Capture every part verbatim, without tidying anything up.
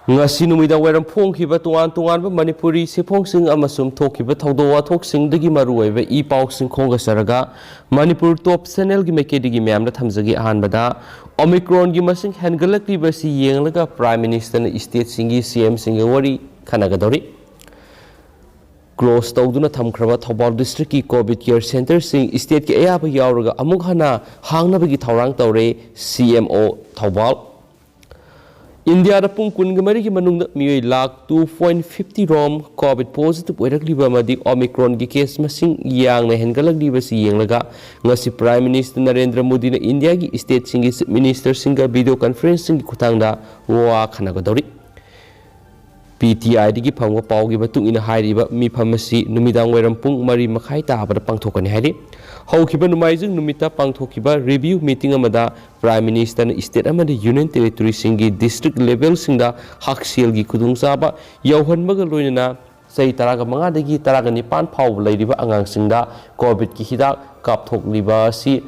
ꯉꯁꯤ ꯅꯨꯃꯤꯗꯥꯡ ꯋꯥꯏꯔꯝ ꯐꯣꯡꯈꯤꯕ ꯇꯣꯉꯥꯟ ꯇꯣꯉꯥꯟꯕ ꯃꯅꯤꯄꯨꯔꯤ ꯁꯦꯐꯣꯡꯁꯤꯡ ꯑꯃꯁꯨꯡ ꯊꯣꯛꯈꯤꯕ ꯊꯧꯗꯣꯛ ꯋꯥꯊꯣꯛꯁꯤꯡꯗꯒꯤ ꯃꯔꯨꯑꯣꯏꯕ ꯏ ꯄꯥꯎꯁꯤꯡ ꯈꯣꯝꯒꯠꯆꯔꯒ, ꯃꯅꯤꯄꯨꯔ ꯇꯣꯞ ꯆꯦꯅꯦꯜꯒꯤ ꯃꯥꯏꯀꯩꯗꯒꯤ ꯃꯌꯥꯝꯗ ꯊꯝꯖꯒꯦ꯫ ꯑꯍꯥꯟꯕꯗ, ꯑꯣꯃꯤꯀ꯭ꯔꯣꯟꯒꯤ ꯃꯁꯤꯡ ꯍꯦꯟꯒꯠꯂꯛꯂꯤꯕ ꯑꯁꯤ ꯌꯦꯡꯂꯒ ꯄ꯭ꯔꯥꯏꯝ ꯃꯤꯅꯤꯁꯇꯔꯅ ꯁ꯭ꯇꯦꯠꯁꯤꯡꯒꯤ ꯁꯤ ꯑꯦꯝꯁꯤꯡꯒ ꯋꯥꯔꯤ ꯈꯟꯅꯒꯗꯧꯔꯤ꯫ ꯀ꯭ꯂꯣꯖ ꯇꯧꯗꯨꯅ ꯊꯝꯈ꯭ꯔꯕ ꯊꯧꯕꯥꯜ ꯗꯤꯁꯇ꯭ꯔꯤꯛꯀꯤ ꯀꯣꯚꯤꯗ ꯀꯤꯌꯔ ꯁꯦꯟꯇꯔꯁꯤꯡ ꯁ꯭ꯇꯦꯠꯀꯤ ꯑꯌꯥꯕ ꯌꯥꯎꯔꯒ ꯑꯃꯨꯛ ꯍꯟꯅ ꯍꯥꯡꯅꯕꯒꯤ ꯊꯧꯔꯥꯡ ꯇꯧꯔꯦ, ꯁꯤ ꯑꯦꯝ ꯑꯣ ꯊꯧꯕꯥꯜ꯫ ꯏꯟꯗꯤꯌꯥꯗ ꯄꯨꯡ ꯀꯨꯟꯒ ꯃꯔꯤꯒꯤ ꯃꯅꯨꯡꯗ ꯃꯤꯑꯣꯏ ꯂꯥꯈ two point fifty ꯔꯣꯝ ꯀꯣꯚꯤꯗ ꯄꯣꯖꯤꯇꯤꯚ ꯑꯣꯏꯔꯛꯂꯤꯕ ꯑꯃꯗꯤ ꯑꯣꯃꯤꯀ꯭ꯔꯣꯟꯒꯤ ꯀꯦꯁ ꯃꯁꯤꯡ ꯌꯥꯡꯅ ꯍꯦꯟꯒꯠꯂꯛꯂꯤꯕꯁꯤ ꯌꯦꯡꯂꯒ, ꯉꯁꯤ ꯄ꯭ꯔꯥꯏꯝ ꯃꯤꯅꯤꯁꯇꯔ ꯅꯔꯦꯟꯗ꯭ꯔ ꯃꯣꯗꯤꯅ ꯏꯟꯗꯤꯌꯥꯒꯤ ꯁ꯭ꯇꯦꯠꯁꯤꯡꯒꯤ ꯆꯤꯐ ꯃꯤꯅꯤꯁꯇꯔꯁꯤꯡꯒ ꯚꯤꯗꯤꯑꯣ ꯀꯟꯐꯔꯦꯟꯁꯤꯡꯒꯤ ꯈꯨꯠꯊꯥꯡꯗ ꯋꯥ ꯈꯟꯅꯒꯗꯧꯔꯤ꯫ ꯄꯤ ꯇꯤ ꯑꯥꯏꯗꯒꯤ ꯐꯪꯕ ꯄꯥꯎꯒꯤ ꯃꯇꯨꯡ ꯏꯟꯅ, ꯍꯥꯏꯔꯤꯕ ꯃꯤꯐꯝ ꯑꯁꯤ ꯅꯨꯃꯤꯗꯥꯡ ꯋꯥꯏꯔꯝ ꯄꯨꯡ ꯃꯔꯤ ꯃꯈꯥꯏ ꯇꯥꯕꯗ ꯄꯥꯡꯊꯣꯛꯀꯅꯤ ꯍꯥꯏꯔꯤ꯫ ꯍꯧꯈꯤꯕ ꯅꯣꯡꯃꯥꯏꯖꯤꯡ ꯅꯨꯃꯤꯠꯇ ꯄꯥꯡꯊꯣꯛꯈꯤꯕ ꯔꯤꯚꯤꯌꯨ ꯃꯤꯇꯤꯡ ꯑꯃꯗ ꯄ꯭ꯔꯥꯏꯝ ꯃꯤꯅꯤꯁꯇꯔꯅ ꯁ꯭ꯇꯦꯠ ꯑꯃꯗꯤ ꯌꯨꯅꯤꯌꯟ ꯇꯦꯔꯤꯇꯣꯔꯤꯁꯤꯡꯒꯤ ꯗꯤꯁꯇ꯭ꯔꯤꯛ ꯂꯦꯚꯦꯜꯁꯤꯡꯗ ꯍꯛꯁꯦꯜꯒꯤ ꯈꯨꯗꯣꯡꯆꯥꯕ ꯌꯧꯍꯟꯕꯒ ꯂꯣꯏꯅꯅ ꯆꯍꯤ ꯇꯔꯥꯒ ꯃꯉꯥꯗꯒꯤ ꯇꯔꯥꯒ ꯅꯤꯄꯥꯟ ꯐꯥꯎꯕ ꯂꯩꯔꯤꯕ ꯑꯉꯥꯡꯁꯤꯡꯗ ꯀꯣꯚꯤꯗꯀꯤ ꯍꯤꯗꯥꯛ ꯀꯥꯞꯊꯣꯛꯂꯤꯕ ꯑꯁꯤ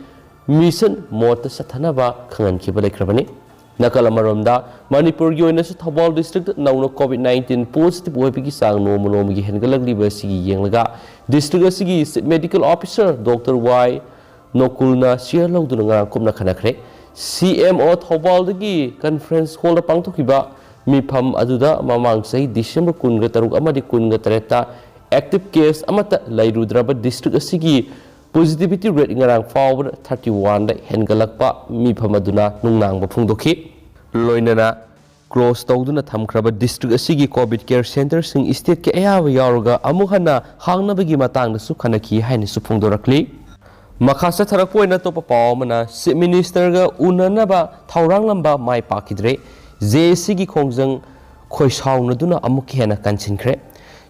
ꯃꯤꯁꯟ ꯃꯣꯗꯇ ꯆꯠꯊꯅꯕ ꯈꯪꯍꯟꯈꯤꯕ ꯂꯩꯈ꯭ꯔꯕꯅꯤ꯫ ꯅꯥꯀꯜ ꯑꯃꯔꯣꯝꯗ, ꯃꯅꯤꯄꯨꯔꯒꯤ ꯑꯣꯏꯅꯁꯨ ꯊꯧꯕꯥꯜ ꯗꯤꯁꯇ꯭ꯔꯤꯛꯇ ꯅꯧꯅ ꯀꯣꯚꯤꯗ nineteen ꯄꯣꯖꯤꯇꯤꯚ ꯑꯣꯏꯕꯒꯤ ꯆꯥꯡ ꯅꯣꯡꯃ ꯅꯣꯡꯃꯒꯤ ꯍꯦꯟꯒꯠꯂꯛꯂꯤꯕ ꯑꯁꯤꯒꯤ ꯌꯦꯡꯂꯒ, ꯗꯤꯁꯇ꯭ꯔꯤꯛ ꯑꯁꯤꯒꯤ ꯆꯤꯐ ꯃꯦꯗꯤꯀꯦꯜ ꯑꯣꯐꯤꯁꯥꯔ ꯗꯣꯛꯇꯔ ꯋꯥꯏ ꯅꯣꯀꯨꯜꯅ ꯆꯤꯌꯔ ꯂꯧꯗꯨꯅ ꯉꯔꯥꯡ ꯀꯨꯞꯅ ꯈꯟꯅꯈ꯭ꯔꯦ꯫ ꯁꯤ ꯑꯦꯝ ꯑꯣ ꯊꯧꯕꯥꯜꯗꯒꯤ ꯀꯟꯐꯔꯦꯟꯁ ꯍꯣꯜꯗ ꯄꯥꯡꯊꯣꯛꯈꯤꯕ ꯃꯤꯐꯝ ꯑꯗꯨꯗ ꯃꯃꯥꯡ ꯆꯍꯤ ꯗꯤꯁꯦꯝꯕꯔ ꯀꯨꯟꯒ ꯇꯔꯨꯛ ꯑꯃꯗꯤ ꯀꯨꯟꯒ ꯇꯔꯦꯠꯇ ꯑꯦꯛꯇꯤꯚ ꯀꯦꯁ ꯑꯃꯠꯇ ꯂꯩꯔꯨꯗ꯭ꯔꯕ ꯗꯤꯁꯇ꯭ꯔꯤꯛ ꯑꯁꯤꯒꯤ ꯄꯣꯖꯤꯇꯤꯚꯤꯇꯤ ꯔꯦꯠ ꯉꯔꯥꯡ ꯐꯥꯎꯕꯗ thirty one ꯗ ꯍꯦꯟꯒꯠꯂꯛꯄ ꯃꯤꯐꯝ ꯑꯗꯨꯅ ꯅꯨꯡꯅꯥꯡꯕ ꯐꯣꯡꯗꯣꯛꯈꯤ꯫ ꯂꯣꯏꯅꯅ ꯀ꯭ꯂꯣꯖ ꯇꯧꯗꯨꯅ ꯊꯝꯈ꯭ꯔꯕ ꯗꯤꯁꯇ꯭ꯔꯤꯛ ꯑꯁꯤꯒꯤ ꯀꯣꯚꯤꯗ ꯀꯤꯌꯔ ꯁꯦꯟꯇꯔꯁꯤꯡ ꯁ꯭ꯇꯦꯠꯀꯤ ꯑꯌꯥꯕ ꯌꯥꯎꯔꯒ ꯑꯃꯨꯛ ꯍꯟꯅ ꯍꯥꯡꯅꯕꯒꯤ ꯃꯇꯥꯡꯗꯁꯨ ꯈꯟꯅꯈꯤ ꯍꯥꯏꯅꯁꯨ ꯐꯣꯡꯗꯣꯔꯛꯂꯤ꯫ ꯃꯈꯥ ꯆꯠꯊꯔꯛꯄ ꯑꯣꯏꯅ ꯑꯇꯣꯞꯄ ꯄꯥꯎ ꯑꯃꯅ, ꯆꯤꯐ ꯃꯤꯅꯤꯁꯇꯔꯒ ꯎꯅꯅꯕ ꯊꯧꯔꯥꯡꯂꯝꯕ ꯃꯥꯏ ꯄꯥꯛꯈꯤꯗ꯭ꯔꯦ꯫ ꯖꯦ ꯑꯦ ꯁꯤꯒꯤ ꯈꯣꯡꯖꯪ ꯈꯣꯏꯁꯥꯎꯅꯗꯨꯅ ꯑꯃꯨꯛꯀ ꯍꯦꯟꯅ ꯀꯟꯁꯤꯟꯈ꯭ꯔꯦ꯫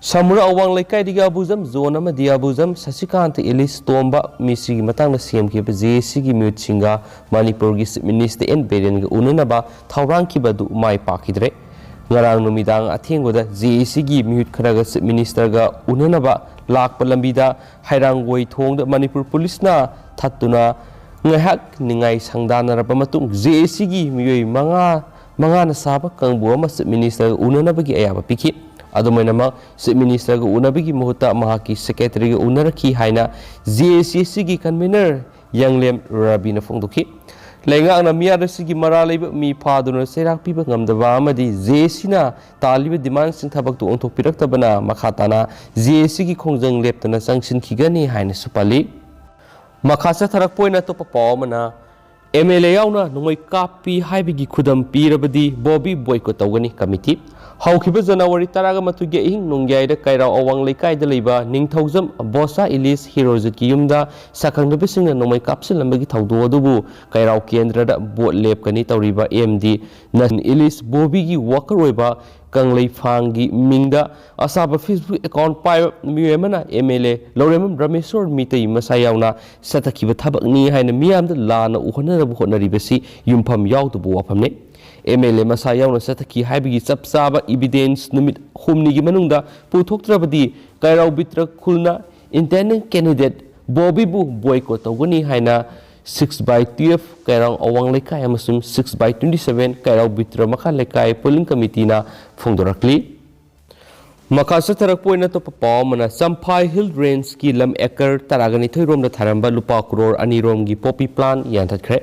ꯁꯃꯨꯔꯥ ꯑꯋꯥꯡ ꯂꯩꯀꯥꯏꯗꯒꯤ ꯑꯕꯨꯖꯝ ꯖꯣꯟ ꯑꯃꯗꯤ ꯑꯕꯨꯖꯝ ꯁꯁꯤꯀꯥꯟꯇ ꯑꯦꯂꯤꯁ ꯇꯣꯝꯕ, ꯃꯤꯁꯤꯒꯤ ꯃꯇꯥꯡꯗ ꯁꯦꯝꯈꯤꯕ ꯖꯦ ꯑꯦ ꯁꯤꯒꯤ ꯃꯤꯍꯨꯠꯁꯤꯡꯒ ꯃꯅꯤꯄꯨꯔꯒꯤ ꯆꯤꯐ ꯃꯤꯅꯤꯁꯇꯔ ꯑꯦꯟ ꯕꯤꯔꯦꯟꯒ ꯎꯅꯅꯕ ꯊꯧꯔꯥꯡꯈꯤꯕ ꯑꯗꯨ ꯃꯥꯏ ꯄꯥꯛꯈꯤꯗ꯭ꯔꯦ꯫ ꯉꯔꯥꯡ ꯅꯨꯃꯤꯗꯥꯡ ꯑꯊꯦꯡꯕꯗ ꯖꯦ ꯑꯦ ꯁꯤꯒꯤ ꯃꯤꯍꯨꯠ ꯈꯔꯒ ꯆꯤꯐ ꯃꯤꯅꯤꯁꯇꯔꯒ ꯎꯅꯅꯕ ꯂꯥꯛꯄ ꯂꯝꯕꯤꯗ ꯍꯩꯔꯥꯡꯒꯣꯏ ꯊꯣꯡꯗ ꯃꯅꯤꯄꯨꯔ ꯄꯨꯂꯤꯁꯅ ꯊꯠꯇꯨꯅ ꯉꯥꯏꯍꯥꯛ ꯅꯤꯡꯉꯥꯏ ꯁꯪꯗꯥꯅꯔꯕ ꯃꯇꯨꯡ, ꯖꯦ ꯑꯦ ꯁꯤꯒꯤ ꯃꯤꯑꯣꯏ ꯃꯉꯥ ꯃꯉꯥꯅ ꯁꯥꯕ ꯀꯥꯡꯕꯨ ꯑꯃ Chief Ministerꯒ ꯎꯅꯅꯕꯒꯤ ꯑꯌꯥꯕ ꯄꯤꯈꯤ꯫ ꯑꯗꯨꯃꯥꯏꯅꯃꯛ Chief Ministerꯒ ꯎꯅꯕꯒꯤ ꯃꯍꯨꯠꯇ ꯃꯍꯥꯛꯀꯤ Secretaryꯒ ꯎꯅꯔꯛꯈꯤ ꯍꯥꯏꯅ J A C ꯑꯁꯤꯒꯤ convener ꯌꯥꯡꯂꯦꯝ ꯔꯕꯤꯅ ꯐꯣꯡꯗꯣꯛꯈꯤ꯫ ꯂꯩꯉꯥꯛꯅ ꯃꯤꯌꯥꯔ ꯑꯁꯤꯒꯤ ꯃꯔꯥ ꯂꯩꯕ ꯃꯤ ꯐꯥꯗꯨꯅ ꯆꯩꯔꯥꯛ ꯄꯤꯕ ꯉꯝꯗꯕ ꯑꯃꯗꯤ J A Cꯅ ꯇꯥꯜꯂꯤꯕ demandꯁꯤꯡ ꯊꯕꯛꯇ ꯑꯣꯟꯊꯣꯛꯄꯤꯔꯛꯇꯕꯅ ꯃꯈꯥ ꯇꯥꯅ J A Cꯒꯤ ꯈꯣꯡꯖꯪ ꯂꯦꯞꯇꯅ ꯆꯪꯁꯤꯟꯈꯤꯒꯅꯤ ꯍꯥꯏꯅꯁꯨ ꯄꯜꯂꯤ꯫ ꯃꯈꯥ ꯆꯠꯊꯔꯛꯄ ꯑꯣꯏꯅ ꯑꯇꯣꯞꯄ ꯄꯥꯎ ꯑꯃꯅ, M L A ꯌꯥꯎꯅ ꯅꯣꯡꯃꯩ ꯀꯥꯞꯄꯤ ꯍꯥꯏꯕꯒꯤ ꯈꯨꯗꯝ ꯄꯤꯔꯕꯗꯤ ꯕꯣꯕꯤ boycott ꯇꯧꯒꯅꯤ꯫ ꯀꯃꯤꯇꯤ꯫ ꯍꯧꯈꯤꯕ ꯖꯅꯋꯥꯔꯤ ꯇꯔꯥꯒ ꯃꯥꯊꯣꯏꯒꯤ ꯑꯍꯤꯡ ꯅꯣꯡꯌꯥꯏꯗ ꯀꯩꯔꯥꯎ ꯑꯋꯥꯡ ꯂꯩꯀꯥꯏꯗ ꯂꯩꯕ ꯅꯤꯡꯊꯧꯖꯝ ꯕꯣꯁꯥ ꯏꯂꯤꯁ ꯍꯤꯔꯣꯖꯤꯠꯀꯤ ꯌꯨꯝꯗ ꯁꯛꯈꯪꯅꯕꯁꯤꯡꯅ ꯅꯣꯡꯃꯩ ꯀꯥꯞꯁꯤꯜꯂꯝꯕꯒꯤ ꯊꯧꯗꯣꯛ ꯑꯗꯨꯕꯨ ꯀꯩꯔꯥꯎ ꯀꯦꯟꯗ꯭ꯔꯗ ꯚꯣꯠ ꯂꯦꯞꯀꯅꯤ ꯇꯧꯔꯤꯕ M D ꯅꯁꯤꯟ ꯏꯂꯤꯁ ꯕꯣꯕꯤꯒꯤ worker ꯑꯣꯏꯕ ꯀꯪꯂꯩꯐꯥꯡꯒꯤ ꯃꯤꯡꯗ ꯑꯁꯥꯕ Facebook account ꯄꯥꯏꯕ ꯃꯤꯑꯣꯏ ꯑꯃꯅ M L A ꯂꯧꯔꯦꯝꯕꯝ ꯔꯥꯃꯦꯁꯣꯔ ꯃꯤꯇꯩ ꯃꯁꯥ ꯌꯥꯎꯅ ꯆꯠꯊꯈꯤꯕ ꯊꯕꯛꯅꯤ ꯍꯥꯏꯅ ꯃꯤꯌꯥꯝꯗ ꯂꯥꯟꯅ ꯎꯍꯟꯅꯅꯕ ꯍꯣꯠꯅꯔꯤꯕꯁꯤ ꯌꯨꯝꯐꯝ ꯌꯥꯎꯗꯕ ꯋꯥꯐꯝꯅꯤ꯫ M L A ꯃꯁꯥ ꯌꯥꯎꯅ ꯆꯠꯊꯈꯤ ꯍꯥꯏꯕꯒꯤ ꯆꯞ ꯆꯥꯕ evidence ꯅꯨꯃꯤꯠ ꯍꯨꯝꯅꯤꯒꯤ ꯃꯅꯨꯡꯗ ꯄꯨꯊꯣꯛꯇ꯭ꯔꯕꯗꯤ ꯀꯩꯔꯥꯎ ꯕꯤꯇ꯭ꯔ ꯈꯨꯜꯅ independent candidate ꯕꯣꯕꯤꯕꯨ boycott ꯇꯧꯒꯅꯤ ꯍꯥꯏꯅ six by twelve ꯀꯩꯔꯥꯎ ꯑꯋꯥꯡ ꯂꯩꯀꯥꯏ ꯑꯃꯁꯨꯡ six by twenty seven ꯀꯩꯔꯥꯎ ꯕꯤꯇ꯭ꯔ ꯃꯈꯥ ꯂꯩꯀꯥꯏ polling committeeꯅ ꯐꯣꯡꯗꯣꯔꯛꯂꯤ꯫ ꯃꯈꯥ ꯆꯠꯊꯔꯛꯄ ꯑꯣꯏꯅ ꯑꯇꯣꯞꯄ ꯄꯥꯎ ꯑꯃꯅ, ꯆꯝꯐꯥꯏ Hill Rangeꯀꯤ ꯂꯝ acre ꯇꯔꯥꯒ ꯅꯤꯊꯣꯏ ꯔꯣꯝꯗ ꯊꯥꯔꯝꯕ ꯂꯨꯄꯥ ꯀ꯭ꯔꯣꯔ ꯑꯅꯤ ꯔꯣꯝꯒꯤ poppy plant ꯌꯥꯟꯊꯠꯈ꯭ꯔꯦ꯫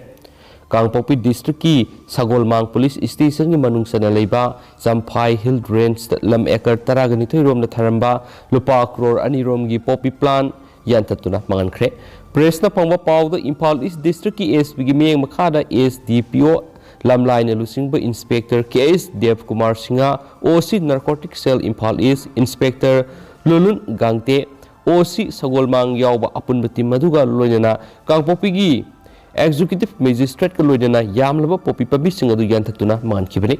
ꯀꯥꯡꯄꯣꯛꯄꯤ districtꯀꯤ ꯁꯒꯣꯜꯃꯥꯡ police stationꯒꯤ ꯃꯅꯨꯡ ꯆꯟꯅ ꯂꯩꯕ ꯆꯝꯐꯥꯏ Hill Rangeꯇ ꯂꯝ acre ꯇꯔꯥꯒ ꯅꯤꯊꯣꯏ ꯔꯣꯝꯗ ꯊꯥꯔꯝꯕ ꯂꯨꯄꯥ ꯀ꯭ꯔꯣꯔ ꯑꯅꯤ ꯔꯣꯝꯒꯤ poppy plant ꯌꯥꯟꯊꯠꯇꯨꯅ ꯃꯥꯡꯍꯟꯈ꯭ꯔꯦ꯫ Pressꯅ ꯐꯪꯕ ꯄꯥꯎꯗ ꯏꯝꯐꯥꯜ East districtꯀꯤ S Pꯒꯤ ꯃꯤꯠꯌꯦꯡ ꯃꯈꯥꯗ S D P O ꯂꯝꯂꯥꯏꯅ ꯂꯨꯆꯤꯡꯕ Inspector K S Debkumar Singh, O C Narcotic Cell Imphal East, Inspector ꯂꯨꯂꯨꯟ ꯒꯥꯡꯇꯦ, O C ꯁꯒꯣꯜꯃꯥꯡ ꯌꯥꯎꯕ ꯑꯄꯨꯟꯕ team ꯑꯗꯨꯒ ꯂꯣꯏꯅꯅ ꯀꯥꯡꯄꯣꯛꯄꯤꯒꯤ Executive Magistrateꯀ ꯂꯣꯏꯅꯅ ꯌꯥꯝꯂꯕ poppy ꯄꯥꯝꯕꯤꯁꯤꯡ ꯑꯗꯨ ꯌꯥꯟꯊꯠꯇꯨꯅ ꯃꯥꯡꯍꯟꯈꯤꯕꯅꯤ꯫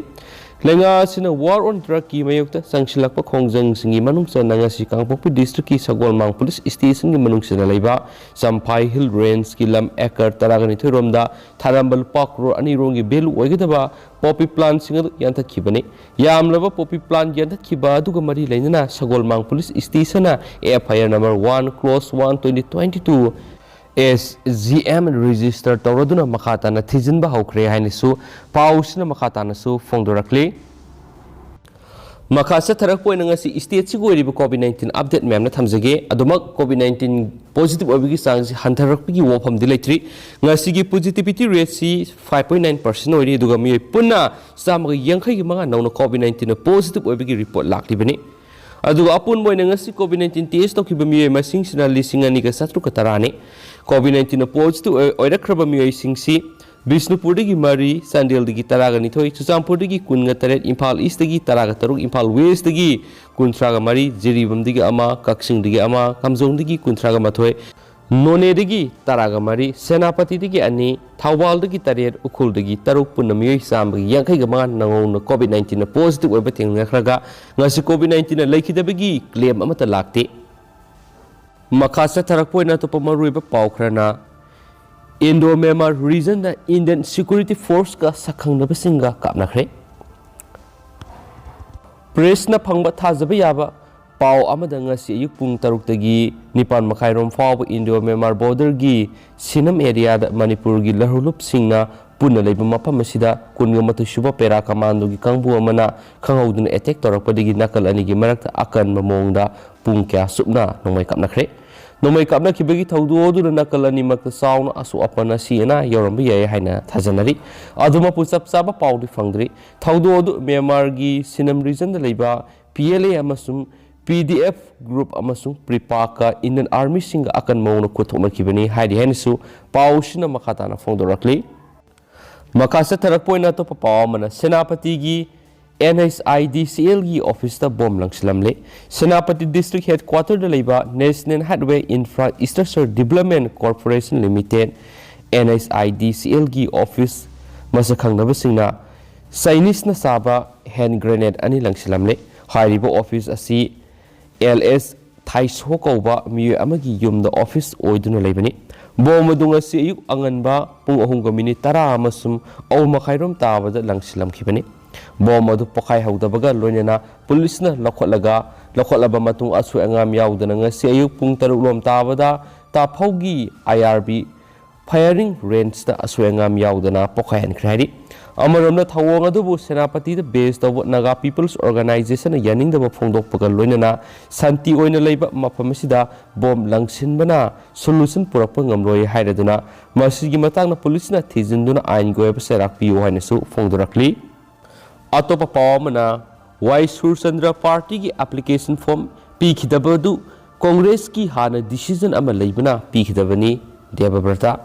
ꯂꯩꯉꯥꯛ ꯑꯁꯤꯅ war on drugꯀꯤ ꯃꯥꯌꯣꯛꯇ ꯆꯪꯁꯤꯜꯂꯛꯄ ꯈꯣꯡꯖꯪꯁꯤꯡꯒꯤ ꯃꯅꯨꯡ ꯆꯟꯅ ꯉꯁꯤ ꯀꯥꯡꯄꯣꯛꯄꯤ districtꯀꯤ ꯁꯒꯣꯜꯃꯥꯡ police stationꯒꯤ ꯃꯅꯨꯡ ꯆꯟꯅ ꯂꯩꯕ ꯆꯝꯐꯥꯏ Hill Rangeꯀꯤ ꯂꯝ acre ꯇꯔꯥꯒ ꯅꯤꯊꯣꯏ ꯔꯣꯝꯗ ꯊꯥꯔꯝꯕ ꯂꯨꯄꯥ ꯀ꯭ꯔꯣꯔ ꯑꯅꯤ ꯔꯣꯝꯒꯤ value ꯑꯣꯏꯒꯗꯕ poppy plantꯁꯤꯡ ꯑꯗꯨ ꯌꯥꯟꯊꯠꯈꯤꯕꯅꯤ꯫ ꯌꯥꯝꯂꯕ poppy plant ꯌꯥꯟꯊꯠꯈꯤꯕ ꯑꯗꯨꯒ ꯃꯔꯤ ꯂꯩꯅꯅ ꯁꯒꯣꯜꯃꯥꯡ police stationꯅ F I R number one clause one twenty twenty two S G M register ꯇꯧꯔꯗꯨꯅ ꯃꯈꯥ ꯇꯥꯅ ꯊꯤꯖꯤꯟꯕ ꯍꯧꯈ꯭ꯔꯦ ꯍꯥꯏꯅꯁꯨ ꯄꯥꯎꯁꯤꯅ ꯃꯈꯥ ꯇꯥꯅꯁꯨ ꯐꯣꯡꯗꯣꯔꯛꯂꯤ꯫ ꯃꯈꯥ ꯆꯠꯊꯔꯛꯄ ꯑꯣꯏꯅ ꯉꯁꯤ stateꯁꯤꯒꯤ ꯑꯣꯏꯔꯤꯕ COVID nineteen update ꯃꯌꯥꯝꯅ ꯊꯝꯖꯒꯦ꯫ ꯑꯗꯨꯃꯛ COVID nineteen positive ꯑꯣꯏꯕꯒꯤ ꯆꯥꯡꯁꯤ ꯍꯟꯊꯔꯛꯄꯒꯤ ꯋꯥꯐꯝꯗꯤ ꯂꯩꯇ꯭ꯔꯤ꯫ ꯉꯁꯤꯒꯤ positivity rateꯁꯤ five point nine percent ꯑꯣꯏꯔꯤ, ꯑꯗꯨꯒ ꯃꯤꯑꯣꯏ ꯄꯨꯟꯅ ꯆꯥꯝꯃꯒ ꯌꯥꯡꯈꯩꯒ ꯃꯉꯥ ꯅꯧꯅ COVID nineteenꯅ positive ꯑꯣꯏꯕꯒꯤ report ꯂꯥꯛꯂꯤꯕꯅꯤ꯫ ꯑꯗꯨꯒ ꯑꯄꯨꯟꯕ ꯑꯣꯏꯅ ꯉꯁꯤ COVID nineteen test ꯇꯧꯈꯤꯕ ꯃꯤꯑꯣꯏ ꯃꯁꯤꯡꯁꯤꯅ ꯂꯤꯁꯤꯡ ꯑꯅꯤꯒ ꯆꯥꯇ꯭ꯔꯨꯛꯀ ꯇꯔꯥꯅꯤ꯫ COVID nineteenꯅ positive ꯑꯣꯏ-, ꯑꯣꯏꯔꯛꯈ꯭ꯔꯕ ꯃꯤꯑꯣꯏꯁꯤꯡꯁꯤ ꯕꯤꯁꯅꯨꯄꯨꯔꯗꯒꯤ ꯃꯔꯤ, ꯆꯥꯟꯗꯦꯜꯗꯒꯤ ꯇꯔꯥꯒ ꯅꯤꯊꯣꯏ, ꯆꯨꯔꯆꯥꯟꯄꯨꯔꯗꯒꯤ ꯀꯨꯟꯒ ꯇꯔꯦꯠ, ꯏꯝꯐꯥꯜ ꯏꯁꯇꯒꯤ ꯇꯔꯥꯒ ꯇꯔꯨꯛ, ꯏꯝꯐꯥꯜ ꯋꯦꯁꯇꯒꯤ ꯀꯨꯟꯊ꯭ꯔꯥꯒ ꯃꯔꯤ, ꯖꯤꯔꯤꯕꯥꯝꯗꯒꯤ ꯑꯃ, ꯀꯛꯆꯤꯡꯗꯒꯤ ꯑꯃ, ꯀꯥꯝꯖꯣꯡꯗꯒꯤ ꯀꯨꯟꯊ꯭ꯔꯥꯒ ꯃꯥꯊꯣꯏ, ꯅꯣꯅꯦꯗꯒꯤ ꯇꯔꯥꯒ ꯃꯔꯤ, ꯁꯦꯅꯥꯄꯇꯤꯗꯒꯤ ꯑꯅꯤ, ꯊꯧꯕꯥꯜꯗꯒꯤ ꯇꯔꯦꯠ, ꯎꯈ꯭ꯔꯨꯜꯗꯒꯤ ꯇꯔꯨꯛ, ꯄꯨꯟꯅ ꯃꯤꯑꯣꯏ ꯆꯥꯝꯃꯒ ꯌꯥꯡꯈꯩꯒ ꯃꯉꯥ ꯅꯧꯅ COVID nineteenꯅ positive ꯑꯣꯏꯕ ꯊꯦꯡꯅꯈ꯭ꯔꯒ ꯉꯁꯤ COVID nineteenꯅ ꯂꯩꯈꯤꯗꯕꯒꯤ claim ꯑꯃꯠꯇ ꯂꯥꯛꯇꯦ꯫ ꯃꯈꯥ ꯆꯠꯊꯔꯛꯄ ꯑꯣꯏꯅ ꯑꯇꯣꯞꯄ ꯃꯔꯨꯑꯣꯏꯕ ꯄꯥꯎ ꯈꯔꯅ, Indo-Myanmar regionꯗ Indian security forceꯀ ꯁꯛꯈꯪꯅꯕꯁꯤꯡꯒ ꯀꯥꯞꯅꯈ꯭ꯔꯦ꯫ Pressꯅ ꯐꯪꯕ ꯊꯥꯖꯕ ꯌꯥꯕ ꯄꯥꯎ ꯑꯃꯗ, ꯉꯁꯤ ꯑꯌꯨꯛ ꯄꯨꯡ ꯇꯔꯨꯛꯇꯒꯤ ꯅꯤꯄꯥꯟ ꯃꯈꯥꯏꯔꯣꯝ ꯐꯥꯎꯕ Indo-Myanmar borderꯒꯤ ꯁꯤꯅꯝ areaꯗ ꯃꯅꯤꯄꯨꯔꯒꯤ ꯂꯧꯍꯧꯂꯨꯞꯁꯤꯡꯅ ꯄꯨꯟꯅ ꯂꯩꯕ ꯃꯐꯝ ꯑꯁꯤꯗ ꯀꯨꯟꯒ ꯃꯥꯊꯣꯏ ꯁꯨꯕ para commandoꯒꯤ ꯀꯥꯡꯕꯨ ꯑꯃꯅ ꯈꯪꯍꯧꯗꯅ attack ꯇꯧꯔꯛꯄꯗꯒꯤ ꯅꯥꯀꯜ ꯑꯅꯤꯒꯤ ꯃꯔꯛꯇ ꯑꯀꯟꯕ ꯃꯑꯣꯡꯗ ꯄꯨꯡ ꯀꯌꯥ ꯆꯨꯞꯅ ꯅꯣꯡꯃꯩ ꯀꯥꯞꯅꯈ꯭ꯔꯦ꯫ ꯅꯣꯡꯃꯩ ꯀꯥꯞꯅꯈꯤꯕꯒꯤ ꯊꯧꯗꯣꯛ ꯑꯗꯨꯅ ꯅꯥꯀꯜ ꯑꯅꯤꯃꯛꯇ ꯆꯥꯎꯅ ꯑꯁꯣꯛ ꯑꯄꯟ, ꯑꯁꯤ ꯑꯅꯥ ꯌꯥꯎꯔꯝꯕ ꯌꯥꯏ ꯍꯥꯏꯅ ꯊꯥꯖꯅꯔꯤ꯫ ꯑꯗꯨꯃꯛꯄꯨ ꯆꯞ ꯆꯥꯕ ꯄꯥꯎꯗꯤ ꯐꯪꯗ꯭ꯔꯤ꯫ ꯊꯧꯗꯣꯛ ꯑꯗꯨ ꯃ꯭ꯌꯥꯟꯃꯥꯔꯒꯤ ꯁꯤꯅꯝ regionꯗ ꯂꯩꯕ P L A ꯑꯃꯁꯨꯡ P D F group ꯑꯃꯁꯨꯡ PREPAKꯀ Indian Armyꯁꯤꯡꯒ ꯑꯀꯟꯕ ꯃꯑꯣꯡꯗ ꯈꯨꯠ ꯊꯣꯛꯅꯈꯤꯕꯅꯤ ꯍꯥꯏꯔꯤ ꯍꯥꯏꯅꯁꯨ ꯄꯥꯎꯁꯤꯅ ꯃꯈꯥ ꯇꯥꯅ ꯐꯣꯡꯗꯣꯔꯛꯂꯤ꯫ ꯃꯈꯥ ꯆꯠꯊꯔꯛꯄ ꯑꯣꯏꯅ ꯑꯇꯣꯞꯄ ꯄꯥꯎ ꯑꯃꯅ, ꯁꯦꯅꯥꯄꯇꯤꯒꯤ N H I D C Lꯒꯤ officeꯇ bomb ꯂꯪꯁꯤꯜꯂꯝꯂꯦ꯫ Senapati district headquarterꯗ ꯂꯩꯕ National Highway Infrastructure Development Corporation Limited, N H I D C Lꯒꯤ office ꯃꯁꯛ ꯈꯪꯗꯕꯁꯤꯡꯅ Chineseꯅ ꯁꯥꯕ hand grenade ꯑꯅꯤ ꯂꯪꯁꯤꯜꯂꯝꯂꯦ꯫ ꯍꯥꯏꯔꯤꯕ office ꯑꯁꯤ L S ꯊꯥꯏꯁꯣ ꯀꯧꯕ ꯃꯤꯑꯣꯏ ꯑꯃꯒꯤ ꯌꯨꯝꯗ office ꯑꯣꯏꯗꯨꯅ ꯂꯩꯕꯅꯤ꯫ Bomb ꯑꯗꯨ ꯉꯁꯤ ꯑꯌꯨꯛ ꯑꯉꯟꯕ ꯄꯨꯡ ꯑꯍꯨꯝꯒ minute ꯇꯔꯥ ꯑꯃꯁꯨꯡ ꯑꯍꯨꯝ ꯃꯈꯥꯏꯔꯣꯝ ꯇꯥꯕꯗ ꯂꯪꯁꯤꯜꯂꯝꯈꯤꯕꯅꯤ꯫ Bomb ꯑꯗꯨ ꯄꯣꯈꯥꯏꯍꯧꯗꯕꯒ ꯂꯣꯏꯅꯅ policeꯅ ꯂꯧꯈꯠꯂꯒ, ꯂꯧꯈꯠꯂꯕ ꯃꯇꯨꯡ ꯑꯁꯣꯏ ꯑꯉꯥꯝ ꯌꯥꯎꯗꯅ ꯉꯁꯤ ꯑꯌꯨꯛ ꯄꯨꯡ ꯇꯔꯨꯛ ꯂꯣꯝ ꯇꯥꯕꯗ ꯇꯥꯐꯧꯒꯤ ꯑꯥꯏ ꯑꯥꯔ ꯕꯤ ꯐꯥꯌꯔꯤꯡ ꯔꯦꯟꯖꯇ ꯑꯁꯣꯏ ꯑꯉꯥꯝ ꯌꯥꯎꯗꯅ ꯄꯣꯈꯥꯏꯍꯟꯈ꯭ꯔꯦ ꯍꯥꯏꯔꯤ꯫ ꯑꯃꯔꯣꯝꯗ ꯊꯧꯑꯣꯡ ꯑꯗꯨꯕꯨ ꯁꯦꯅꯥꯄꯇꯤꯗ ꯕꯦꯁ ꯇꯧꯕ ꯅꯥꯒꯥ ꯄꯤꯄꯜꯁ ꯑꯣꯔꯒꯅꯥꯏꯖꯦꯁꯟꯅ ꯌꯥꯅꯤꯡꯗꯕ ꯐꯣꯡꯗꯣꯛꯄꯒ ꯂꯣꯏꯅꯅ ꯁꯥꯟꯇꯤ ꯑꯣꯏꯅ ꯂꯩꯕ ꯃꯐꯝ ꯑꯁꯤꯗ ꯕꯣꯝ ꯂꯪꯁꯤꯟꯕꯅ ꯁꯣꯂꯨꯁꯟ ꯄꯨꯔꯛꯄ ꯉꯝꯂꯣꯏ ꯍꯥꯏꯔꯗꯨꯅ ꯃꯁꯤꯒꯤ ꯃꯇꯥꯡꯗ ꯄꯨꯂꯤꯁꯅ ꯊꯤꯖꯤꯟꯗꯨꯅ ꯑꯥꯏꯟꯒꯤ ꯑꯣꯏꯕ ꯆꯩꯔꯥꯛ ꯄꯤꯌꯨ ꯍꯥꯏꯅꯁꯨ ꯐꯣꯡꯗꯣꯔꯛꯂꯤ꯫ ꯑꯇꯣꯞꯄ ꯄꯥꯎ ꯑꯃꯅ, ꯋꯥꯏ ꯁꯨꯔꯆꯟꯗ꯭ꯔ ꯄꯥꯔꯇꯤꯒꯤ ꯑꯦꯄ꯭ꯂꯤꯀꯦꯁꯟ ꯐꯣꯔꯝ ꯄꯤꯈꯤꯗꯕꯗꯨ ꯀꯣꯡꯒ꯭ꯔꯦꯁꯀꯤ ꯍꯥꯟꯅ ꯗꯤꯁꯤꯖꯟ ꯑꯃ ꯂꯩꯕꯅ ꯄꯤꯈꯤꯗꯕꯅꯤ, Debabrata.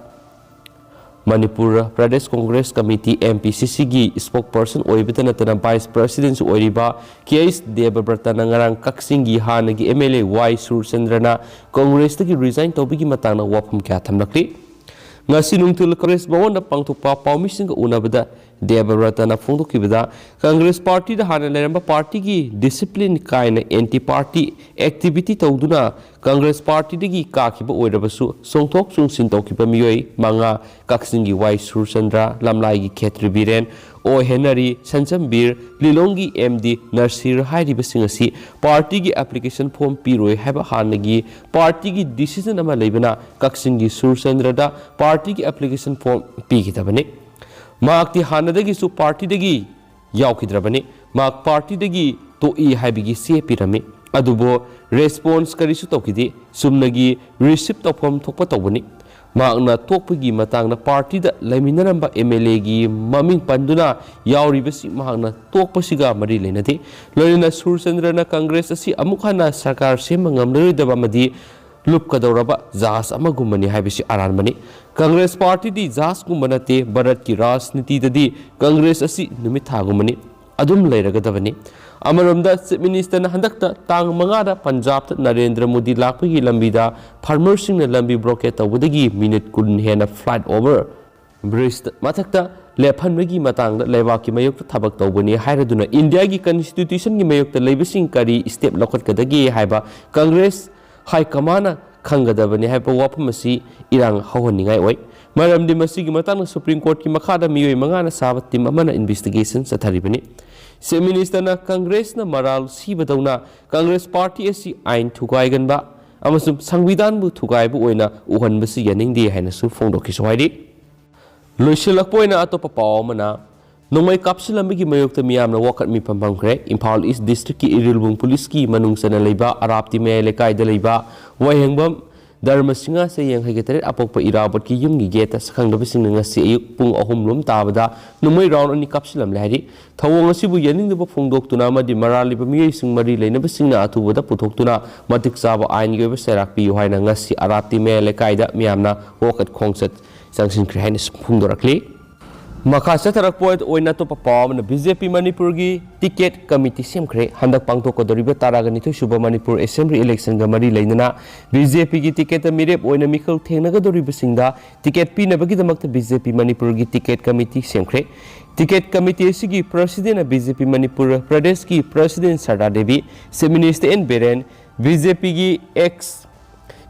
Manipur Pradesh Congress committee, M P C ꯁꯤꯒꯤ ꯁ꯭ꯄꯣꯛꯄꯔꯁꯟ ꯑꯣꯏꯕꯇ ꯅꯠꯇꯅ ꯚꯥꯏꯁ ꯄ꯭ꯔꯁꯤꯗꯦꯟꯁꯨ ꯑꯣꯏꯔꯤꯕ ꯀꯦ ꯑꯩꯆ ꯗꯦꯕꯕ꯭ꯔꯇꯅ ꯉꯔꯥꯡ ꯀꯛꯆꯤꯡꯒꯤ ꯍꯥꯟꯅꯒꯤ ꯑꯦꯝ ꯑꯦꯜ ꯑꯦ ꯋꯥꯏ ꯁꯨꯔꯆꯟꯗ꯭ꯔꯅ ꯀꯣꯡꯒ꯭ꯔꯦꯁꯇꯒꯤ ꯔꯤꯖꯥꯏꯟ ꯇꯧꯕꯒꯤ ꯃꯇꯥꯡꯗ ꯋꯥꯐꯝ ꯀꯌꯥ ꯊꯝꯂꯛꯂꯤ꯫ ꯉꯁꯤ ꯅꯨꯡꯊꯤꯜ ꯀꯣꯡꯒ꯭ꯔꯦꯁ ꯚꯋꯟꯗ ꯄꯥꯡꯊꯣꯛꯄ ꯄꯥꯎꯃꯤꯁꯤꯡꯒ ꯎꯅꯕꯗ ꯗꯦꯕꯕ꯭ꯔꯇꯅ ꯐꯣꯡꯗꯣꯛꯈꯤꯕꯗ, ꯀꯪꯒ꯭ꯔꯦꯁ ꯄꯥꯔꯇꯤꯗ ꯍꯥꯟꯅ ꯂꯩꯔꯝꯕ ꯄꯥꯔꯇꯤꯒꯤ ꯗꯤꯁꯤꯄ꯭ꯂꯤꯟ ꯀꯥꯏꯅ ꯑꯦꯟꯇꯤ ꯄꯥꯔꯇꯤ ꯑꯦꯛꯇꯤꯚꯤꯇꯤ ꯇꯧꯗꯨꯅ ꯀꯪꯒ꯭ꯔꯦꯁ ꯄꯥꯔꯇꯤꯗꯒꯤ ꯀꯥꯈꯤꯕ ꯑꯣꯏꯔꯕꯁꯨ ꯆꯣꯡꯊꯣꯛ ꯆꯣꯡꯁꯤꯟ ꯇꯧꯈꯤꯕ ꯃꯤꯑꯣꯏ ꯃꯉꯥ, ꯀꯛꯆꯤꯡꯒꯤ ꯋꯥꯏ ꯁꯨꯔꯆꯟꯗ꯭ꯔ, ꯂꯝꯂꯥꯏꯒꯤ ꯈꯦꯇ꯭ꯔꯤ ꯕꯤꯔꯦꯟ, ꯑꯣ ꯍꯦꯅꯔꯤ, ꯁꯟꯖꯝꯕꯤꯔ, ꯂꯤꯂꯣꯡꯒꯤ ꯑꯦꯝ ꯗꯤ ꯅꯔꯁꯤꯔ ꯍꯥꯏꯔꯤꯕꯁꯤꯡ ꯑꯁꯤ ꯄꯥꯔꯇꯤꯒꯤ ꯑꯦꯄ꯭ꯂꯤꯀꯦꯁꯟ ꯐꯣꯔꯝ ꯄꯤꯔꯣꯏ ꯍꯥꯏꯕ ꯍꯥꯟꯅꯒꯤ ꯄꯥꯔꯇꯤꯒꯤ ꯗꯤꯁꯤꯖꯟ ꯑꯃ ꯂꯩꯕꯅ ꯀꯛꯆꯤꯡꯒꯤ ꯁꯨꯔꯆꯟꯗ꯭ꯔꯗ ꯄꯥꯔꯇꯤꯒꯤ ꯑꯦꯄ꯭ꯂꯤꯀꯦꯁꯟ ꯐꯣꯔꯝ ꯄꯤꯈꯤꯗꯕꯅꯤ꯫ ꯃꯍꯥꯛꯇꯤ ꯍꯥꯟꯅꯗꯒꯤꯁꯨ ꯄꯥꯔꯇꯤꯗꯒꯤ ꯌꯥꯎꯈꯤꯗ꯭ꯔꯕꯅꯤ꯫ ꯃꯍꯥꯛ ꯄꯥꯔꯇꯤꯗꯒꯤ ꯇꯣꯛꯏ ꯍꯥꯏꯕꯒꯤ ꯆꯦ ꯄꯤꯔꯝꯃꯤ, ꯑꯗꯨꯕꯨ ꯔꯦꯁꯄꯣꯟꯁ ꯀꯔꯤꯁꯨ ꯇꯧꯈꯤꯗꯦ꯫ ꯆꯨꯝꯅꯒꯤ ꯔꯤꯁꯤꯞ ꯇꯧꯐꯝ ꯊꯣꯛꯄ ꯇꯧꯕꯅꯤ꯫ ꯃꯍꯥꯛꯅ ꯇꯣꯛꯄꯒꯤ ꯃꯇꯥꯡꯗ ꯄꯥꯔꯇꯤꯗ ꯂꯩꯃꯤꯟꯅꯔꯝꯕ ꯑꯦꯝ ꯑꯦꯜ ꯑꯦꯒꯤ ꯃꯃꯤꯡ ꯄꯟꯗꯨꯅ ꯌꯥꯎꯔꯤꯕꯁꯤ ꯃꯍꯥꯛꯅ ꯇꯣꯛꯄꯁꯤꯒ ꯃꯔꯤ ꯂꯩꯅꯗꯦ꯫ ꯂꯣꯏꯅꯅ ꯁꯨꯔꯆꯟꯗ꯭ꯔꯅ ꯀꯪꯒ꯭ꯔꯦꯁ ꯑꯁꯤ ꯑꯃꯨꯛ ꯍꯟꯅ ꯁꯔꯀꯥꯔ ꯁꯦꯝꯕ ꯉꯝꯂꯔꯣꯏꯗꯕ ꯑꯃꯗꯤ ꯂꯨꯞꯀꯗꯧꯔꯕ ꯖꯍꯥꯖ ꯑꯃꯒꯨꯝꯕꯅꯤ ꯍꯥꯏꯕꯁꯤ ꯑꯔꯥꯟꯕꯅꯤ꯫ ꯀꯪꯒ꯭ꯔꯦꯁ ꯄꯥꯔꯇꯤꯗꯤ ꯖꯍꯥꯖꯀꯨꯝꯕ ꯅꯠꯇꯦ꯫ ꯚꯥꯔꯠꯀꯤ ꯔꯥꯖꯅꯤꯇꯤꯗꯗꯤ ꯀꯪꯒ꯭ꯔꯦꯁ ꯑꯁꯤ ꯅꯨꯃꯤꯠ ꯊꯥꯒꯨꯝꯕꯅꯤ, ꯑꯗꯨꯝ ꯂꯩꯔꯒꯗꯕꯅꯤ꯫ ꯑꯃꯔꯣꯝꯗ, ꯆꯤꯐ ꯃꯤꯅꯤꯁꯇꯔꯅ ꯍꯟꯗꯛꯇ ꯇꯥꯡ ꯃꯉꯥꯗ ꯄꯟꯖꯥꯕꯇ ꯅꯔꯦꯟꯗ꯭ꯔ ꯃꯣꯗꯤ ꯂꯥꯛꯄꯒꯤ ꯂꯝꯕꯤꯗ ꯐꯥꯔꯃꯔꯁꯤꯡꯅ ꯂꯝꯕꯤ ꯕ꯭ꯂꯣꯀꯦꯠ ꯇꯧꯕꯗꯒꯤ ꯃꯤꯅꯤꯠ ꯀꯨꯟ ꯍꯦꯟꯅ ꯐ꯭ꯂꯥꯏꯠ ꯑꯣꯚꯔ ꯕ꯭ꯔꯤꯖ ꯃꯊꯛꯇ ꯂꯦꯞꯍꯟꯕꯒꯤ ꯃꯇꯥꯡꯗ ꯂꯩꯕꯥꯛꯀꯤ ꯃꯥꯌꯣꯛꯇ ꯊꯕꯛ ꯇꯧꯕꯅꯤ ꯍꯥꯏꯔꯗꯨꯅ ꯏꯟꯗꯤꯌꯥꯒꯤ ꯀꯟꯁꯇꯤꯇ꯭ꯌꯨꯁꯟꯒꯤ ꯃꯥꯌꯣꯛꯇ ꯂꯩꯕꯁꯤꯡ ꯀꯔꯤ ꯁ꯭ꯇꯦꯞ ꯂꯧꯈꯠꯀꯗꯒꯦ ꯍꯥꯏꯕ ꯀꯪꯒ꯭ꯔꯦꯁ ꯍꯥꯏ ꯀꯃꯥꯟꯅ ꯈꯪꯒꯗꯕꯅꯤ ꯍꯥꯏꯕ ꯋꯥꯐꯝ ꯑꯁꯤ ꯏꯔꯥꯡ ꯍꯧꯍꯟꯅꯤꯡꯉꯥꯏ ꯑꯣꯏ꯫ ꯃꯔꯝꯗꯤ ꯃꯁꯤꯒꯤ ꯃꯇꯥꯡꯗ ꯁꯨꯄ꯭ꯔꯤꯝ ꯀꯣꯔꯠꯀꯤ ꯃꯈꯥꯗ ꯃꯤꯑꯣꯏ ꯃꯉꯥꯅ ꯁꯥꯕ ꯇꯤꯝ ꯑꯃꯅ ꯏꯟꯚꯦꯁꯇꯤꯒꯦꯁꯟ ꯆꯠꯊꯔꯤꯕꯅꯤ꯫ ꯆꯤꯐ ꯃꯤꯅꯤꯁꯇꯔꯅ ꯀꯪꯒ꯭ꯔꯦꯁꯅ ꯃꯔꯥꯜ ꯁꯤꯕꯗꯧꯅ ꯀꯪꯒ꯭ꯔꯦꯁ ꯄꯥꯔꯇꯤ ꯑꯁꯤ ꯑꯥꯏꯟ ꯊꯨꯒꯥꯏꯒꯟꯕ, ꯑꯃꯁꯨꯡ ꯁꯪꯕꯤꯙꯥꯟꯕꯨ ꯊꯨꯒꯥꯏꯕ ꯑꯣꯏꯅ ꯎꯍꯟꯕꯁꯤ ꯌꯥꯅꯤꯡꯗꯦ ꯍꯥꯏꯅꯁꯨ ꯐꯣꯡꯗꯣꯛꯈꯤꯁꯨ ꯍꯥꯏꯔꯤ꯫ ꯂꯣꯏꯁꯤꯜꯂꯛꯄ ꯑꯣꯏꯅ ꯑꯇꯣꯞꯄ ꯄꯥꯎ ꯑꯃꯅ, ꯅꯣꯡꯃꯩ ꯀꯥꯞꯁꯤꯜꯂꯝꯕꯒꯤ ꯃꯥꯌꯣꯛꯇ ꯃꯤꯌꯥꯝꯅ ꯋꯥꯀꯠ ꯃꯤꯐꯝ ꯐꯝꯈ꯭ꯔꯦ꯫ ꯏꯝꯐꯥꯜ ꯏꯁ ꯗꯤꯁꯇ꯭ꯔꯤꯛꯀꯤ ꯏꯔꯤꯜꯕꯨꯡ ꯄꯨꯂꯤꯁꯀꯤ ꯃꯅꯨꯡ ꯆꯟꯅ ꯂꯩꯕ ꯑꯔꯥꯞꯇꯤ ꯃꯌꯥꯏ ꯂꯩꯀꯥꯏꯗ ꯂꯩꯕ ꯋꯥꯍꯦꯡꯕꯝ ꯙꯔꯃꯁꯤꯡꯍ, ꯆꯍꯤ ꯌꯥꯡꯈꯩꯒ ꯇꯔꯦꯠ, ꯑꯄꯣꯛꯄ ꯏꯔꯥꯕꯣꯠꯀꯤ ꯌꯨꯝꯒꯤ ꯒꯦꯠꯇ ꯁꯛꯈꯪꯗꯕꯁꯤꯡꯅ ꯉꯁꯤ ꯑꯌꯨꯛ ꯄꯨꯡ ꯑꯍꯨꯝ ꯂꯣꯝ ꯇꯥꯕꯗ ꯅꯣꯡꯃꯩ ꯔꯥꯎꯟ ꯑꯅꯤ ꯀꯥꯞꯁꯤꯜꯂꯝꯂꯦ ꯍꯥꯏꯔꯤ꯫ ꯊꯧꯑꯣꯡ ꯑꯁꯤꯕꯨ ꯌꯥꯅꯤꯡꯗꯕ ꯐꯣꯡꯗꯣꯛꯇꯨꯅ ꯑꯃꯗꯤ ꯃꯔꯥꯜ ꯂꯩꯕ ꯃꯤꯑꯣꯏꯁꯤꯡ ꯃꯔꯤ ꯂꯩꯅꯕꯁꯤꯡꯅ ꯑꯊꯨꯕꯗ ꯄꯨꯊꯣꯛꯇꯨꯅ ꯃꯇꯤꯛ ꯆꯥꯕ ꯑꯥꯏꯟꯒꯤ ꯑꯣꯏꯕ ꯆꯩꯔꯥꯛ ꯄꯤꯌꯨ ꯍꯥꯏꯅ ꯉꯁꯤ ꯑꯔꯥꯞꯇꯤ ꯃꯌꯥꯏ ꯂꯩꯀꯥꯏꯗ ꯃꯤꯌꯥꯝꯅ ꯋꯥꯀꯠ ꯈꯣꯡꯆꯠ ꯆꯪꯁꯤꯟꯈ꯭ꯔꯦ ꯍꯥꯏꯅꯁꯨ ꯐꯣꯡꯗꯣꯔꯛꯂꯤ꯫ ꯃꯈꯥ ꯆꯠꯊꯔꯛꯄ ꯑꯣꯏꯅ ꯑꯇꯣꯞꯄ ꯄꯥꯎ ꯑꯃꯅ, ꯕꯤ ꯖꯦ ꯄꯤ ꯃꯅꯤꯄꯨꯔꯒꯤ ꯇꯤꯀꯦꯠ ꯀꯃꯤꯇꯤ ꯁꯦꯝꯈ꯭ꯔꯦ꯫ ꯍꯟꯗꯛ ꯄꯥꯡꯊꯣꯛꯀꯗꯧꯔꯤꯕ ꯇꯔꯥꯒ ꯅꯤꯊꯣꯏ ꯁꯨꯕ ꯃꯅꯤꯄꯨꯔ ꯑꯦꯁꯦꯝꯕ꯭ꯂꯤ ꯏꯂꯦꯛꯁꯟꯒ ꯃꯔꯤ ꯂꯩꯅꯅ ꯕꯤ ꯖꯦ ꯄꯤꯒꯤ ꯇꯤꯀꯦꯠꯇ ꯃꯤꯔꯦꯞ ꯑꯣꯏꯅ ꯃꯤꯈꯜ ꯊꯦꯡꯅꯒꯗꯧꯔꯤꯕꯁꯤꯡꯗ ꯇꯤꯀꯦꯠ ꯄꯤꯅꯕꯒꯤꯗꯃꯛꯇ ꯕꯤ ꯖꯦ ꯄꯤ ꯃꯅꯤꯄꯨꯔꯒꯤ ꯇꯤꯀꯦꯠ ꯀꯃꯤꯇꯤ ꯁꯦꯝꯈ꯭ꯔꯦ꯫ ꯇꯤꯀꯦꯠ ꯀꯃꯤꯇꯤ ꯑꯁꯤꯒꯤ ꯄ꯭ꯔꯁꯤꯗꯦꯟꯅ ꯕꯤ ꯖꯦ ꯄꯤ ꯃꯅꯤꯄꯨꯔ ꯄ꯭ꯔꯗꯦꯁꯀꯤ president Sarda Devi, chief minister N Biren, B J ꯄꯤꯒꯤ ex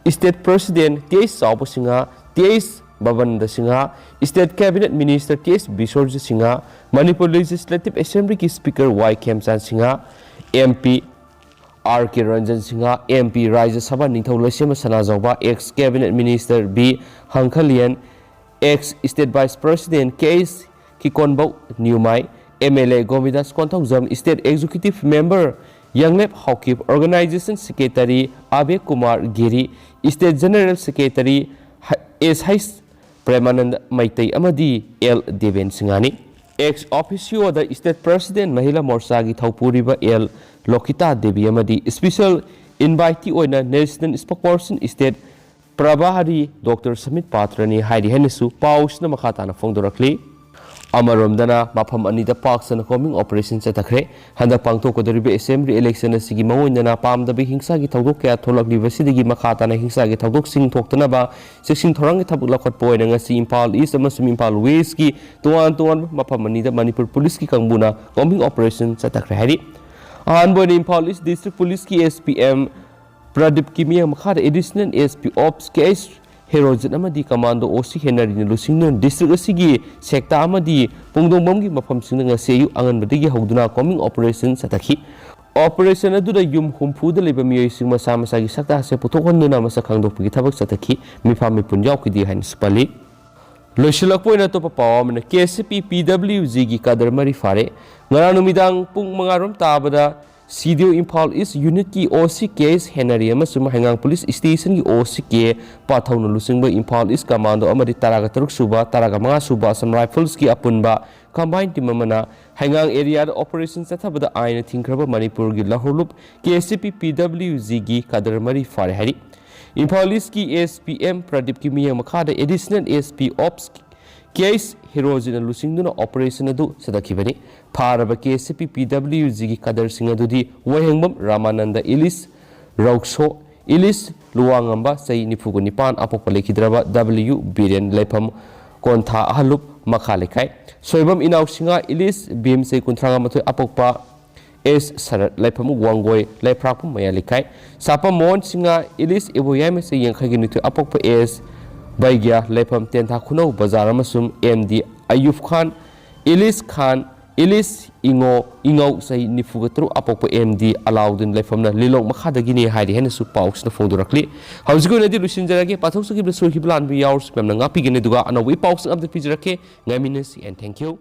state president T H Chaoba Singh, T H Babanda Singh, state cabinet minister K S Biswajit Singh, Manipur legislative ꯑꯦꯁꯦꯝꯕ꯭ꯂꯤꯒꯤ speaker Y Khemchand Singh, M P R K Ranjan Singh, M P Rajya Sabha ꯅꯤꯡꯊꯧ ꯂꯩꯁꯦꯝꯕ ꯁꯅꯥꯖꯥꯎꯕ, ex cabinet minister B Hangkhalian, ex state vice president K H Kikonbou Newmai, M L A Gobindas Konthoujam, state executive member Yanglep Haokip, organisation secretary Abe Kumar Giri, state general secretary S H Premananda Meitei ꯑꯃꯗꯤ L Deben ꯁꯤꯡꯍꯅꯤ꯫ Ex ꯑꯣꯐꯤꯁꯤꯌꯣꯗ state president Mahila ꯃꯣꯔꯆꯥꯒꯤ ꯊꯧꯄꯨꯔꯤꯕ L Lokita Devi ꯑꯃꯗꯤ special invitee ꯑꯣꯏꯅ national spokesperson state Prabhari doctor Sambit ꯄꯥꯇ꯭ꯔꯅꯤ ꯍꯥꯏꯔꯤ ꯍꯥꯏꯅꯁꯨ ꯄꯥꯎꯁꯤꯅ ꯃꯈꯥ ꯇꯥꯅ ꯐꯣꯡꯗꯣꯔꯛꯂꯤ꯫ ꯑꯃꯔꯣꯝꯗꯅ ꯃꯐꯝ ꯑꯅꯤꯗ ꯄꯥꯛ ꯁꯟꯅ ꯀꯣꯝꯕꯤꯡ ꯑꯣꯄꯔꯦꯁꯟ ꯆꯠꯊꯈ꯭ꯔꯦ꯫ ꯍꯟꯗꯛ ꯄꯥꯡꯊꯣꯛꯀꯗꯧꯔꯤꯕ ꯑꯦꯁꯦꯝꯕ꯭ꯂꯤ ꯏꯂꯦꯛꯁꯟ ꯑꯁꯤꯒꯤ ꯃꯑꯣꯡ ꯏꯟꯗꯅ ꯄꯥꯝꯗꯕ ꯍꯤꯡꯁꯥꯒꯤ ꯊꯧꯗꯣꯛ ꯀꯌꯥ ꯊꯣꯛꯂꯛꯂꯤꯕꯁꯤꯗꯒꯤ ꯃꯈꯥ ꯇꯥꯅ ꯍꯤꯡꯁꯥꯒꯤ ꯊꯧꯗꯣꯛꯁꯤꯡ ꯊꯣꯛꯇꯅꯕ ꯆꯦꯛꯁꯤꯟ ꯊꯧꯔꯥꯡꯒꯤ ꯊꯕꯛ ꯂꯧꯈꯠꯄ ꯑꯣꯏꯅ ꯉꯁꯤ ꯏꯝꯐꯥꯜ ꯏꯁ ꯑꯃꯁꯨꯡ ꯏꯝꯐꯥꯜ ꯋꯦꯁꯀꯤ ꯇꯣꯉꯥꯟ ꯇꯣꯉꯥꯟꯕ ꯃꯐꯝ ꯑꯅꯤꯗ ꯃꯅꯤꯄꯨꯔ ꯄꯨꯂꯤꯁꯀꯤ ꯀꯥꯡꯕꯨꯅ ꯀꯣꯝꯕꯤꯡ ꯑꯣꯄꯔꯦꯁꯟ ꯆꯠꯊꯈ꯭ꯔꯦ ꯍꯥꯏꯔꯤ꯫ ꯑꯍꯥꯟꯕ ꯑꯣꯏꯅ ꯏꯝꯐꯥꯜ ꯏꯁ ꯗꯤꯁꯇ꯭ꯔꯤꯛ ꯄꯨꯂꯤꯁꯀꯤ ꯑꯦꯁ ꯄꯤ ꯑꯦꯝ ꯄ꯭ꯔꯗꯤꯞꯀꯤ ꯃꯤꯠꯌꯦꯡ ꯃꯈꯥꯗ ꯑꯦꯗꯤꯁꯅꯦꯜ ꯑꯦꯁ ꯄꯤ ꯑꯣꯞꯁ ꯀꯦ ꯑꯩꯆ ꯍꯦꯔꯣꯖꯤꯠ ꯑꯃꯗꯤ ꯀꯃꯥꯟꯗꯣ ꯑꯣ ꯁꯤ ꯍꯦꯅꯔꯤꯅ ꯂꯨꯆꯤꯡꯗꯨꯅ ꯗꯤꯁꯇ꯭ꯔꯤꯛ ꯑꯁꯤꯒꯤ ꯁꯦꯛꯇꯥ ꯑꯃꯗꯤ ꯄꯨꯡꯗꯣꯡꯕꯝꯒꯤ ꯃꯐꯝꯁꯤꯡꯗ ꯉꯁꯤ ꯑꯌꯨꯛ ꯑꯉꯟꯕꯗꯒꯤ ꯍꯧꯗꯨꯅ ꯀꯣꯝꯕꯤꯡ ꯑꯣꯄꯔꯦꯁꯟ ꯆꯠꯊꯈꯤ꯫ ꯑꯣꯄꯔꯦꯁꯟ ꯑꯗꯨꯗ ꯌꯨꯝ ꯍꯨꯝꯐꯨꯗ ꯂꯩꯕ ꯃꯤꯑꯣꯏꯁꯤꯡ ꯃꯁꯥ ꯃꯁꯥꯒꯤ ꯁꯛꯇꯥꯁꯦ ꯄꯨꯊꯣꯛꯍꯟꯗꯨꯅ ꯃꯁꯛ ꯈꯪꯗꯣꯛꯄꯒꯤ ꯊꯕꯛ ꯆꯠꯊꯈꯤ꯫ ꯃꯤꯐꯥ ꯃꯤꯄꯨꯟ ꯌꯥꯎꯈꯤꯗꯦ ꯍꯥꯏꯅꯁꯨ ꯄꯜꯂꯤ꯫ ꯂꯣꯏꯁꯤꯜꯂꯛꯄ ꯑꯣꯏꯅ ꯑꯇꯣꯞꯄ ꯄꯥꯎ ꯑꯃꯅ, ꯀꯦ ꯑꯦꯁ ꯁꯤ ꯄꯤ ꯄꯤ ꯗꯕ꯭ꯂꯤꯎ ꯖꯤꯒꯤ ꯀꯥꯗꯔ ꯃꯔꯤ ꯐꯥꯔꯦ꯫ ꯉꯔꯥꯡ ꯅꯨꯃꯤꯗꯥꯡ ꯄꯨꯡ ꯃꯉꯥ ꯔꯣꯝ ꯇꯥꯕꯗ ꯁꯤ ꯗꯤ ꯑꯣ ꯏꯝꯐꯥꯜ ꯏꯁ ꯌꯨꯅꯤꯠꯀꯤ ꯑꯣ ꯁꯤ ꯀꯦ ꯑꯦꯁ ꯍꯦꯅꯔꯤ ꯑꯃꯁꯨꯡ ꯍꯩꯉꯥꯡ ꯄꯨꯂꯤꯁ ꯁ꯭ꯇꯦꯁꯟꯒꯤ ꯑꯣ ꯁꯤ ꯀꯦ ꯄꯥꯊꯧꯅ ꯂꯨꯆꯤꯡꯕ ꯏꯝꯐꯥꯜ ꯏꯁ ꯀꯃꯥꯟꯗꯣ ꯑꯃꯗꯤ ꯇꯔꯥꯒ ꯇꯔꯨꯛ ꯁꯨꯕ, ꯇꯔꯥꯒ ꯃꯉꯥ ꯁꯨꯕ ꯑꯁꯥꯝ ꯔꯥꯏꯐꯜꯁꯀꯤ ꯑꯄꯨꯟꯕ ꯀꯝꯕꯥꯏꯟ ꯇꯤꯝ ꯑꯃꯅ ꯍꯩꯉꯥꯡ ꯑꯦꯔꯤꯌꯥꯗ ꯑꯣꯄꯔꯦꯁꯟ ꯆꯠꯊꯕꯗ ꯑꯥꯏꯟꯅ ꯊꯤꯡꯈ꯭ꯔꯕ ꯃꯅꯤꯄꯨꯔꯒꯤ ꯂꯧꯍꯧꯂꯨꯞ ꯀꯦ ꯑꯦꯁ ꯁꯤ ꯄꯤ ꯄꯤ ꯗꯕ꯭ꯂꯤꯎ ꯖꯤꯒꯤ ꯀꯥꯗꯔ ꯃꯔꯤ ꯐꯥꯔꯦ ꯍꯥꯏꯔꯤ꯫ ꯏꯝꯐꯥꯜ ꯏꯁꯀꯤ ꯑꯦꯁ ꯄꯤ ꯑꯦꯝ ꯄ꯭ꯔꯗꯤꯞꯀꯤ ꯃꯤꯠꯌꯦꯡ ꯃꯈꯥꯗ ꯑꯦꯗꯤꯁꯅꯦꯜ ꯑꯦꯁ ꯄꯤ ꯑꯣꯞꯁ ꯀꯦ ꯑꯩꯆ ꯍꯤꯔꯣꯖꯤꯅ ꯂꯨꯆꯤꯡꯗꯨꯅ ꯑꯣꯄꯔꯦꯁꯟ ꯑꯗꯨ ꯆꯠꯊꯈꯤꯕꯅꯤ꯫ ꯐꯥꯔꯕ ꯀꯦ ꯑꯦꯁ ꯁꯤ ꯄꯤ ꯄꯤ ꯗꯕ꯭ꯂꯤꯎ ꯖꯤꯒꯤ ꯀꯥꯗꯔꯁꯤꯡ ꯑꯗꯨꯗꯤ ꯋꯥꯍꯦꯡꯕꯝ ꯔꯥꯃꯥꯅꯟꯗ ꯏꯂꯤꯁ ꯔꯧꯁꯣ, ꯏꯂꯤꯁ ꯂꯨꯋꯥꯉꯝꯕ, ꯆꯍꯤ ꯅꯤꯐꯨꯒ ꯅꯤꯄꯥꯟ, ꯑꯄꯣꯛꯄ ꯂꯩꯈꯤꯗ꯭ꯔꯕ ꯗꯕ꯭ꯂꯤꯌꯨ ꯕꯤꯔꯦꯟ, ꯂꯩꯐꯝ ꯀꯣꯟꯊꯥ ꯑꯍꯜꯂꯨꯞ, ꯃꯈꯥ ꯂꯩꯀꯥꯏ꯫ ꯁꯣꯏꯕꯝ ꯏꯅꯥꯎ ꯁꯤꯡꯍꯥ ꯏꯂꯤꯁ ꯚꯤꯝ, ꯆꯍꯤ ꯀꯨꯟꯊ꯭ꯔꯥ ꯃꯥꯊꯣꯏ, ꯑꯄꯣꯛꯄ ꯑꯦꯁ ꯁꯔꯠ, ꯂꯩꯐꯝ ꯋꯥꯡꯒꯣꯏ ꯂꯩꯐ꯭ꯔꯥꯛꯄꯝ ꯃꯌꯥ ꯂꯩꯀꯥꯏ꯫ ꯁꯥꯄꯝ ꯃꯣꯍꯟ ꯁꯤꯡꯍ ꯏꯂꯤꯁ ꯏꯕꯣꯌꯥꯏꯃ, ꯆꯍꯤ ꯌꯥꯡꯈꯩꯒ ꯅꯤꯊꯣꯏ, ꯑꯄꯣꯛꯄ ꯑꯦꯁ ꯕꯩꯒ꯭ꯌꯥ, ꯂꯩꯐꯝ ꯇꯦꯟꯊꯥ ꯈꯨꯅꯧ ꯕꯖꯥꯔ, ꯑꯃꯁꯨꯡ ꯑꯦꯝ ꯗꯤ ꯑꯌꯨꯕ ꯈꯥꯟ, ꯏꯂꯤꯁ ꯈꯥꯟ, ꯏꯂꯤꯁ ꯏꯉꯣ, ꯏꯉꯧ, ꯆꯍꯤ ꯅꯤꯐꯨꯒ ꯇꯔꯨꯛ, ꯑꯄꯣꯛꯄ ꯑꯦꯝ ꯗꯤ ꯑꯂꯥꯎꯗꯤꯟ, ꯂꯩꯐꯝꯅ ꯂꯤꯂꯣꯡ ꯃꯈꯥꯗꯒꯤꯅꯤ ꯍꯥꯏꯔꯤ ꯍꯥꯏꯅꯁꯨ ꯄꯥꯎꯁꯤꯅ ꯐꯣꯡꯗꯣꯔꯛꯂꯤ꯫ ꯍꯧꯖꯤꯛꯀꯤ ꯑꯣꯏꯅꯗꯤ ꯂꯣꯏꯁꯤꯟꯖꯔꯒꯦ꯫ ꯄꯥꯊꯣꯛꯆꯈꯤꯕꯗ ꯁꯣꯏꯈꯤꯕ ꯂꯥꯟꯕ ꯌꯥꯎꯔꯁꯨ ꯃꯌꯥꯝꯅ ꯉꯥꯛꯄꯤꯒꯅꯤ, ꯑꯗꯨꯒ ꯑꯅꯧꯕ ꯏ ꯄꯥꯎꯁꯤꯡ ꯑꯞꯗꯦꯠ ꯄꯤꯖꯔꯛꯀꯦ꯫ ꯉꯥꯏꯃꯤꯟꯅꯁꯤ and thank you꯫